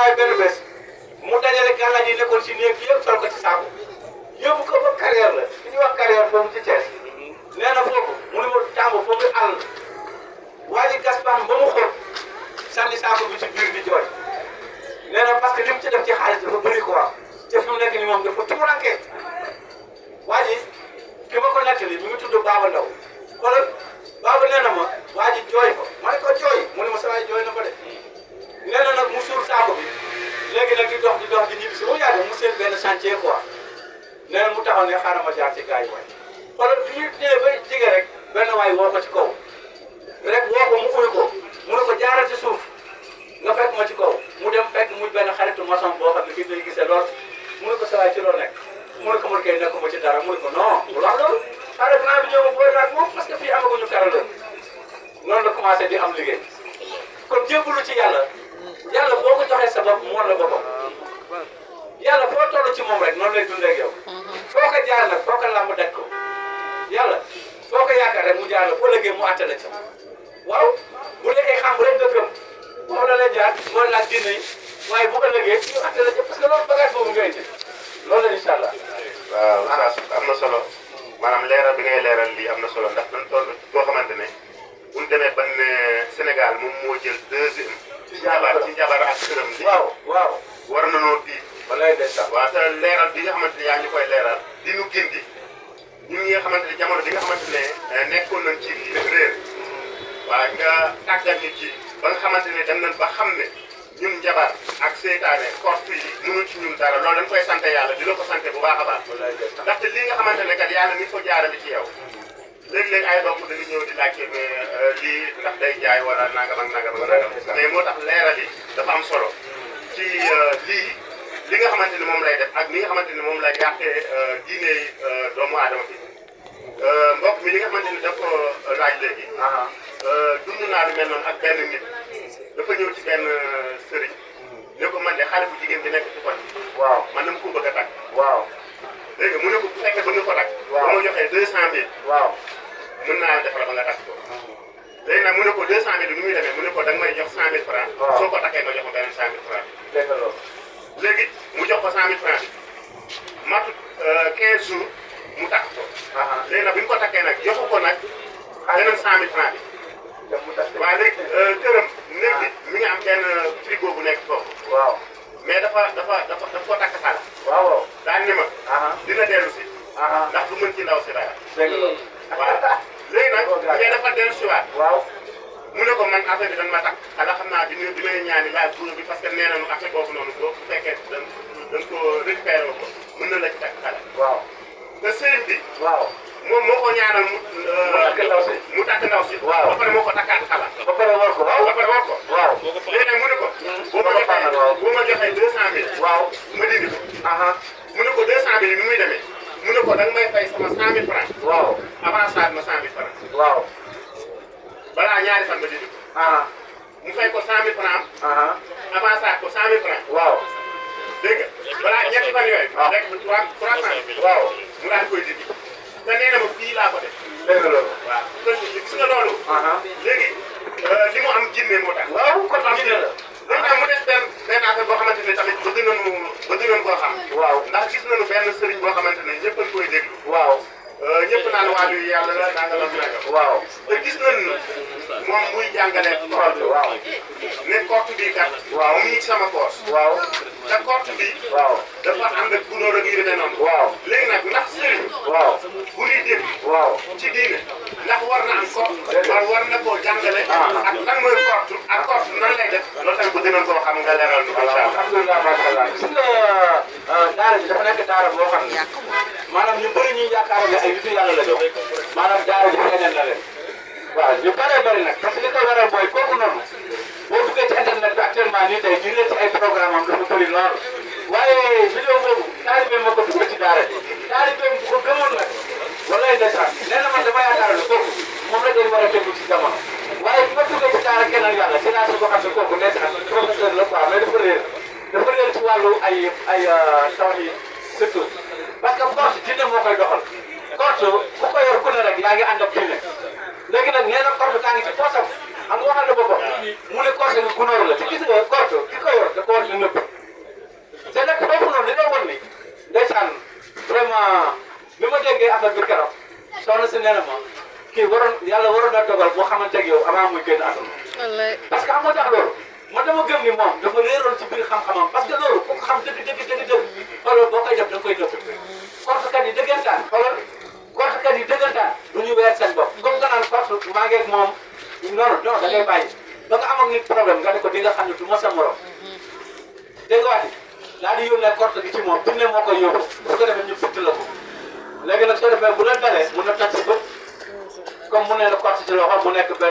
waaye benn bés mu dajale gàllaaj yi nekkoon si néeg bi yëpp sol ko ci saako yóbbu ko ba carrière la fi ñuy wax carrière foofu ci Thiès nee na foofu mu ne ma tàmb foofu àll waa ji gas pax ba mu xóot sànni saako bi ci biir di jooy nee na parce que li mu ci def ci xaalis dafa bëri quoi te fi mu nekk nii moom dafa tumuranke waa ji ki ma ko nettali mi ngi tudd Baba Ndaw xoolal Baba nee na ma waa ji jooy ko ma ne ko jooy mu ne ma sa waay jooy na ko de nee na nag mu suul saako bi léegi nag di dox di ñibbi si mu yàgg mu seen benn chantier quoi nee na mu taxaw ne xaaral ma jaar ci gars yi waay xoolal bi ñu ñëwee ba jege rek benn waay woo ko ci kaw rek woo ko mu uyu ko mu ne ko jaaral ci suuf nga fekk ma ci kaw mu dem fekk muy benn xaritu maçon boo xam ne fii day gisee lool mu ne ko sa waay ci loolu nekk mu ne ko mën kay nekkuma ci dara mu ne ko non bu wax loolu xaaral plan bi ñëw ma boole naag moom parce que fii amaguñu karaloon noonu la commencé di am liggéey kon jébbalu ci yàlla boo ko joxee sa bopp mu wan la boppam yàlla foo toll ci moom rek noonu lay dundee ak yow foo ko jaar nag foo ko làmb daj ko yàlla foo ko yaakaar rek mu jaar la boo lëggee mu àtte la ci waaw bu dee ay xam rek nga gëm boo la lay jaar mooy laaj diine yi waaye bu ko lëggee ñu àtte la ci parce que loolu bagage boobu ngay indi loolu la incha allah. waaw am na solo maanaam leeral bi ngay leeral lii am na solo ndax dañ toll boo xamante ne bu ñu demee ban ne Sénégal moom moo jël deuxième. ci njabar ak këram. waaw war na noo di. walaay des sax waaw te leeral bi nga xamante ne yaa ngi koy leeral di nu gindi ñun ñi nga xamante ne jamono bi nga xamante ne nekkoon nañ ci réer waaw nga tàggat ñu ci ba nga xamante ne dem nañ ba xam ne ñun njabar ak seytaane korte yi mënul ci ñun dara loolu dañ koy sant yàlla di la ko sant bu baax a baax ndaxte li nga xamante ne kat yàlla ni ko jaarale ci yow léeg-léeg ay bokk dañu ñëw di laajte lii ndax day jaay wala nangam ak nangam ak nangam mais moo tax leeral yi dafa am solo ci lii li nga xamante ni moom lay def ak li nga xamante ni moom lay yàqee diine doomu aadama bi mbokk mi li nga xamante ni daf ko laaj léegi dund naa lu mel noonu ak benn nit dafa ñëw ci benn sëriñ ne ko man de xale bu jigéen bi nekk ci kon waaw man dama ko bëgg a takk waaw léegi mu ne ko bu fekkee bëgg nga ko takk ba ma joxee 200000 waaw mën naa defal ba nga takk ko léegi nag mu ne ko 200000 nu muy demee mu ne ko da nga may jox 100000 francs soo ko takkee nga jox ma beneen 100000 francs dégg nga loolu léegi mu jox ko 100000 francs matut 15 jours mu takk ko léegi nag bu ñu ko takkee nag joxu ko nag beneen 100000 francs bi waaw léegi këram néeg bi mi ngi am benn frigo bu nekk foofu waaw mais dafa ko takk xala waaw daal ni ma dina dellu si ndax du mën ci ndaw si dara dégg nga loolu waaw léegi nag mais dafa dellu si waat waaw mu ne ko man affaire bi dañ ma takk xala xam naa dina ñaani laaj buur bi parce que nee nañu affaire boobu noonu boo bu fekkee dañ ko récupéré ko mën na la ci takk xala waaw te sëriñ bi waaw moom moo ko ñaanal mu takk ndaw si waaw ba pare moo ko takkaat xala ba pare war ko waaw ba pare war ko waaw léegi nag mu ne ko boo ma joxee 200000 waaw ma dindi ko mu ne ko 200000 ni muy demee mu ne ko da nga may fay sama 100000 francs waaw avant ça ma 100000 francs waaw balaa ñaari fan ma dindi ko mu fay ko 100000 francs avant ça ko 100000 francs waaw dégg nga balaa ñetti fan yooyu rek 300 waaw mu daal koy dindi te nee na ma fii laa ko def dégg nga loolu waaw gis nga loolu léegi li mu am jinne moo tax waaw kon am jinne la léegi nag mu des benn affaire boo xamante ne tamit bëgg nañu koo xam waaw ndax gis nañu benn sëriñ boo xamante ne ñëpp a koy déglu waaw ñëpp naan wàllu yàlla la nanga la nanga waaw te gis nañu moom muy jàngale korte waaw ne korte bi kat waaw mu ngi sama poos waaw te korte bi waaw dafa ànd ak gunóor ak yu demee noonu waaw léegi nag ndax sëriñ waaw bu ñuy dégg waaw ci diine ndax war na am korte war na koo jàngale ak lan mooy korte ak korte nan lay def loolu tamit bëgg nañ koo xam nga leeral ñu incha allah alhamdulilah macha allah gis nga daara ji dafa nekk daara boo xam ne maanaam ñu bëri ñuy yaakaar ne ay nitu yàlla la jox maanaam daara ji feneen la leen waaw ñu bëree bëri nag parce que li ko waral mooy kooku noonu boo duggee ci internet bi actuellement nii tey ñu ngi ci ay programme am dafa bëri lool waaye vidéo boobu taalibe ma ko dugg ci daara ji taalibe bu ko gëmoon nag wallaay ndeysaan nee na man dama yaakaar ne kooku moom la dañ war a déglu ci jamono waaye bi ma duggee ci daara keneen yàlla si naa si ko xam ne kooku ndeysaan professeur la quoi mais dafa réer ci wàllu ay taw yi surtout parce que force dina moo koy doxal korte ku ko yor ku ne rek yaa ngi ànd ak diine léegi nag nee na korte kaa ngi ci poosam xam nga waxal na boppam mu ne korte gi gunóor la te gis nga korte ki ko yor da ko war di nëbb affaire bi keroog soxna si nee na ma kii yàlla waroon na dogal boo xamante ak yow avant muy génn àdduna. wallaay parce que xam nga tax loolu man dama gëm ni moom dafa réeroon ci biir xam-xamam parce que loolu ku ko xam dëgg xoolal boo koy def da nga koy nëbb. kortekat yi dëggantaan xoolal kortekat yi dëggantaan du ñu weer seen bopp comme nga naan korte maa ngi ak moom non da ngay bàyyi ba nga am ak nit problème nga ne ko di nga xam ne du ma sa morom dégg nga wax daal di yónnee korte gi ci moom bu ne moo koy yóbbu su ko defee ñu fitt la ko léegi nag soo defee bu la dalee mun na toj si bët comme mu ne la korte ci loxo mu nekk benn